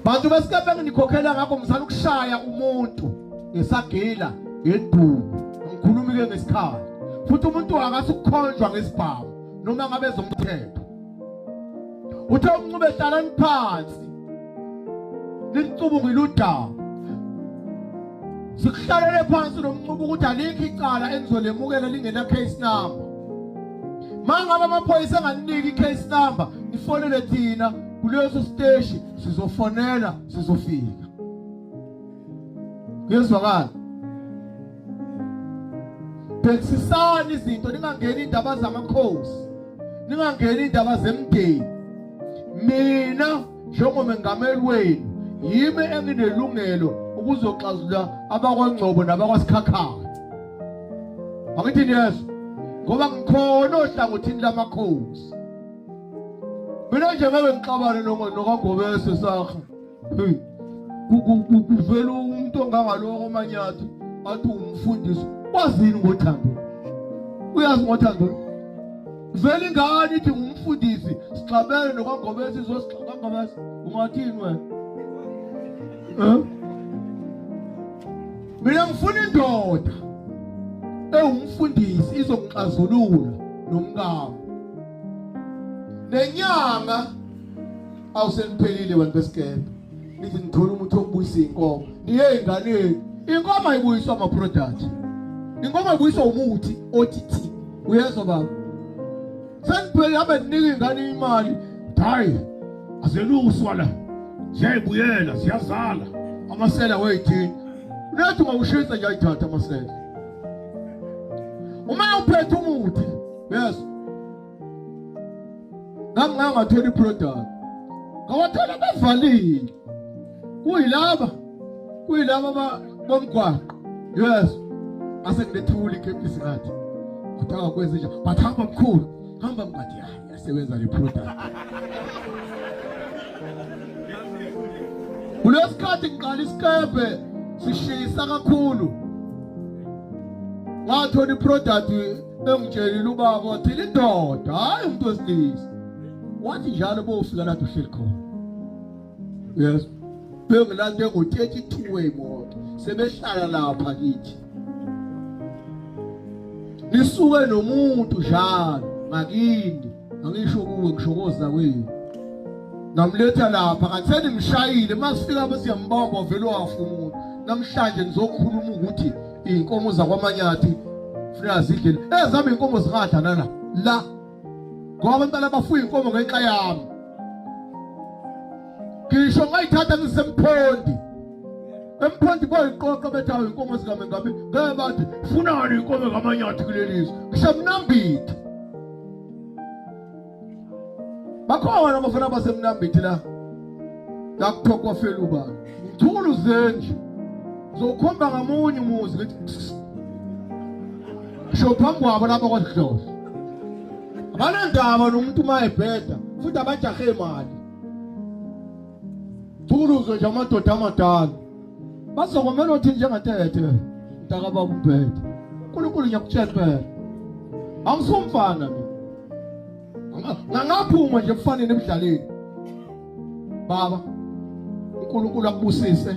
Bantu besikebe nginikhokhela ngakho msana ukushaya umuntu ngesagila ngeduku ngikhulumi ke ngesikhala futhi umuntu akasukukhonjwa ngesibhamu noma ngabe ezomthetho uthe umncube hlalani phansi nicubungile udaba sikuhlalele phansi nomncuba ukuthi alikho icala enizolemukela lingena case number mangabe amaphoyisa enganiniki i-case number nifonele thina kuleso siteshi sizofonela sizofika kuyezwakala bhekisisani izinto ningangeni indaba zamakhosi ningangeni indaba zemndeni mina njengomengameli wenu yimi enginelungelo ukuzoxazulula abakwaNgcobo nabakwaSikhakhane angithi niyezwa ngoba ngikhona ohlangothini lamakhosi mina nje ngeke ngixabane nokaNgobese sakha kuvela umuntu ongangaloko manyathi athi umfundisi wazini ngothando uyazi ngothando vele ingane ithi ngumfundisi sixabene nokwangobese izosixabangobese ungathini wena eh mina ngifuna indoda ewumfundisi izongixazulula nomkami nenyanga awuseniphelile bantu besikebhe nithi nithola umuthi wokubuyisa iy'nkomo niye ey'nganeni inkomo ayibuyiswa ama-product inkomo ayibuyiswa umuthi othi thi uyezwa baba seniphele abe ninika iy'ngane imali hayi azeluswa la ziyayibuyela ziyazala amasela weyithini unethi ungawushisa nje ayithatha amasela uma uphethe umuthi uyezwa Nami ngake ngathola iproduct. Ngawathola bevalile. Kuyilaba kuyilaba bomgwaqo. Yes. Ngase ngilethula ikepisi ngathi. Kuthiwa kwenze nje. But hamba mkhulu. Hamba mngadi ya yasebenza le product. Kulesikhathi ngiqala isikebhe sishisa kakhulu. Ngathola iproduct engitshelile ubaba wathi indoda hayi umuntu wesilisa wathi njalo bofika lapho uhleli khona yes bengilande ngo-32 wemoto sebehlala lapha kithi nisuke nomuntu njalo ngakini angisho kuwe ngisho koza kwenu namletha lapha kanti senimshayile masifika bese siyambamba vele wafa umuntu namhlanje nizokhuluma ukuthi iy'nkomo zakwamanyathi funeka zidlele ezami iy'nkomo zingadla nala la ngoba abantwana bafuya iy'nkomo ngenxa yami ngisho ngayithatha ngisemkhondi emkhondi boyiqoqa bethi awu inkomo zikamengameli ngeke bathi funani inkomo kamanyathi kuleli zwe ngisho mnambithi bakhona abafana basemnambithi la la kuthiwa kwafela ubani ngithukuluze nje zokhomba ngamunye umuzi ngithi sho phambi kwabo lapha kwasidlozi abanandaba nomuntu uma ebheda futhi abajahe imali thukuluze nje amadoda amadala bazokomela othi njengathethe mntakababa umbhede uNkulunkulu ngiyakutshela phela angisumfana mina ngangaphuma nje kufanele emdlaleni baba uNkulunkulu akubusise.